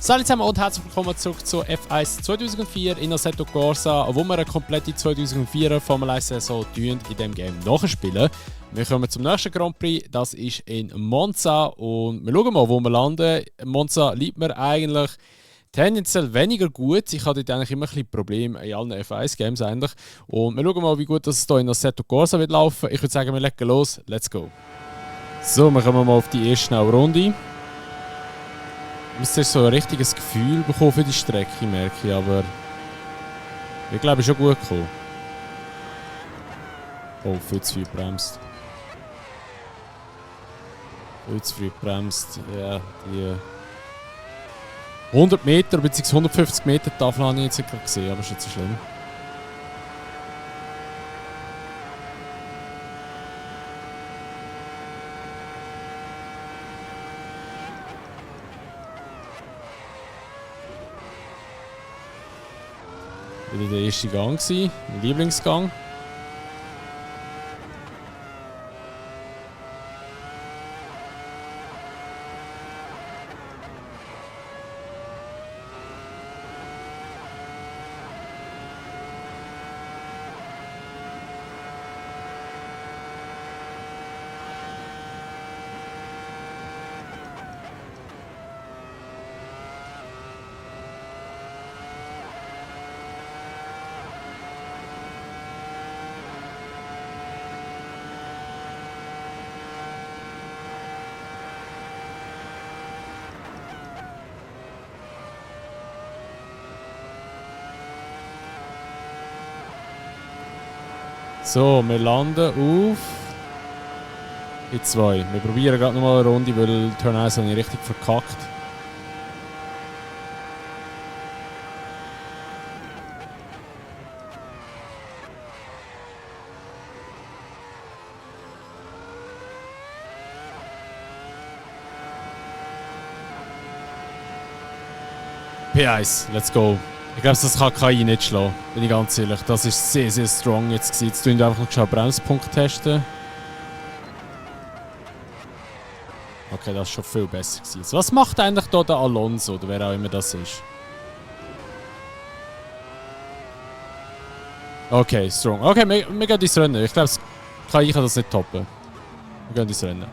Salut zusammen und herzlich willkommen zurück zu F1 2004 in Assetto Corsa, wo wir eine komplette 2004er Formel 1 Saison in diesem Game nachspielen. Wir kommen zum nächsten Grand Prix, das ist in Monza und wir schauen mal, wo wir landen. Monza liegt mir eigentlich tendenziell weniger gut. Ich hatte dort eigentlich immer ein bisschen Probleme in allen F1-Games eigentlich. Und wir schauen mal, wie gut es hier in Assetto Corsa wird laufen. Ich würde sagen, wir legen los. Let's go. So, wir kommen mal auf die erste schnelle Runde. Ich müsste so ein richtiges Gefühl bekommen für die Strecke, merke ich, aber ich glaube, es ist schon gut gekommen. Oh, viel zu früh bremst. Viel zu früh bremst. Ja, die 100 Meter bzw. 150 Meter Tafel habe ich jetzt gerade gesehen, aber ist nicht so schlimm. Wieder der erste Gang gewesen, mein Lieblingsgang. So, wir landen auf E2. Wir probieren gerade nochmal eine Runde, weil Turn 1 habe ich richtig verkackt. P1, let's go. Ich glaube, das kann KI nicht schlagen, bin ich ganz ehrlich. Das ist sehr, sehr strong jetzt gewesen. Jetzt tun wir einfach noch schnell Bremspunkt testen. Okay, das ist schon viel besser gewesen. Was macht eigentlich hier der Alonso, oder wer auch immer das ist? Okay, strong. Okay, wir gehen ins Rennen. Ich glaube, KI kann das nicht toppen. Wir gehen ins Rennen.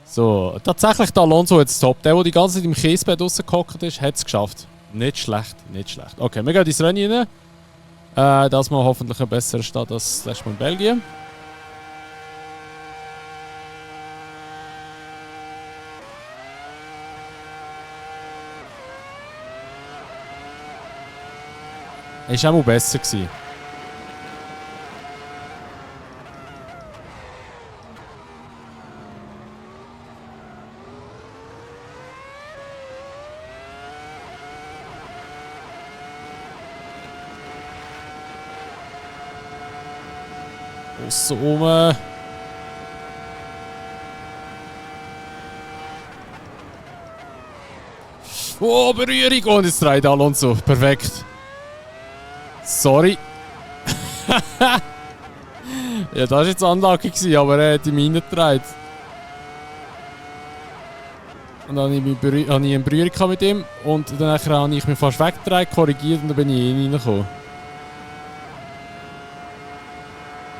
So, tatsächlich der Alonso jetzt top. Der die ganze Zeit im Kiesbett rausgehockt ist, hat es geschafft. Nicht schlecht, nicht schlecht. Okay, wir gehen ins Rennen rein. Das mal hoffentlich ein besserer Start als das letzte Mal in Belgien. Ist auch mal besser gewesen. Aussen rum. Oh, Berührung! Und jetzt dreht Alonso. Perfekt. Sorry. Ja, das war jetzt Anlage, aber er hat ihn reingedreht. Und dann habe ich eine Berührung mit ihm. Und dann habe ich mich fast weggedreht, korrigiert und dann bin ich reingekommen.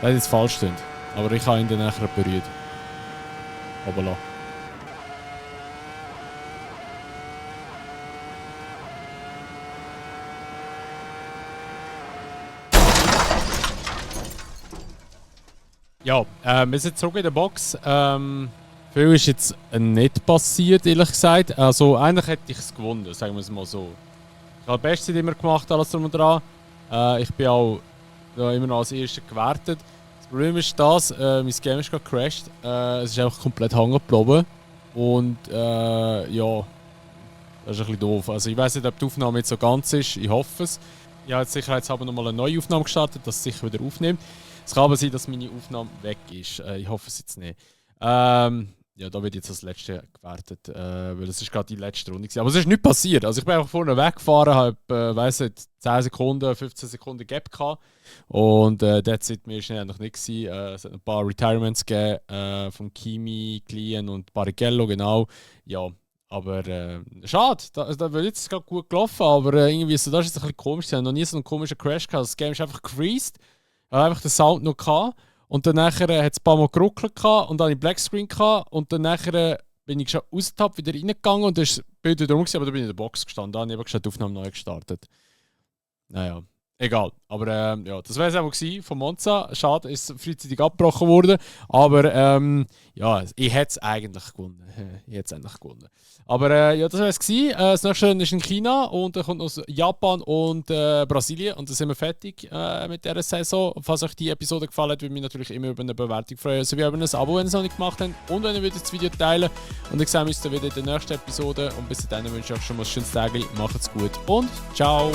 Das ist jetzt falsch stimmt. Aber ich habe ihn dann nachher berührt. Hoppala. Ja, wir sind zurück in der Box. Viel ist jetzt nicht passiert, ehrlich gesagt. Also eigentlich hätte ich es gewonnen, sagen wir es mal so. Ich habe die beste Zeit immer gemacht, alles drum und dran. Ich bin auch immer noch als Erster gewertet. Das Problem ist das, mein Game ist gerade gecrashed. Es ist einfach komplett hängen geblieben. Und ja, das ist ein bisschen doof. Also ich weiß nicht, ob die Aufnahme jetzt so ganz ist. Ich hoffe es. Ich habe jetzt sicherheitshalber nochmal eine neue Aufnahme gestartet, dass es sicher wieder aufnimmt. Es kann aber sein, dass meine Aufnahme weg ist. Ich hoffe es jetzt nicht. Ja, da wird jetzt das letzte gewertet, weil es ist gerade die letzte Runde gewesen. Aber es ist nichts passiert. Also ich bin einfach vorne weggefahren, habe, weiss nicht, 10 Sekunden, 15 Sekunden Gap gehabt. Und that's it, mir ist eigentlich nicht gewesen. Es hat ein paar Retirements gegeben, von Kimi, Klien und Barrichello, genau. Ja, Aber schade, da wird jetzt gerade gut gelaufen, aber irgendwie so, das ist ein bisschen komisch. Ich habe noch nie so einen komischen Crash gehabt. Das Game ist einfach gefreezed. Ich habe einfach den Sound noch gehabt. Und dann nachher hat es ein paar Mal geruckelt gehabt und dann in Blackscreen gehabt. Und dann nachher bin ich schon rausgetappt, wieder reingegangen und dann ist das Bild wieder rum, aber da bin ich in der Box gestanden. Da habe ich eben gesagt, die Aufnahme neu gestartet. Naja, egal. Aber ja, das wäre es auch von Monza. Schade, ist frühzeitig abgebrochen worden. Aber ja, ich hätte es eigentlich gewonnen. Aber ja, das wäre es gewesen. Das nächste ist in China und dann kommt noch Japan und Brasilien. Und dann sind wir fertig mit dieser Saison. Falls euch die Episode gefallen hat, würde mich natürlich immer über eine Bewertung freuen. Sowie über ein Abo, wenn ihr es noch nicht gemacht habt. Und wenn ihr das Video teilen. Und ich sehe uns dann wieder in der nächsten Episode. Und bis dahin wünsche ich euch schon mal ein schönes Tag. Macht's gut und ciao!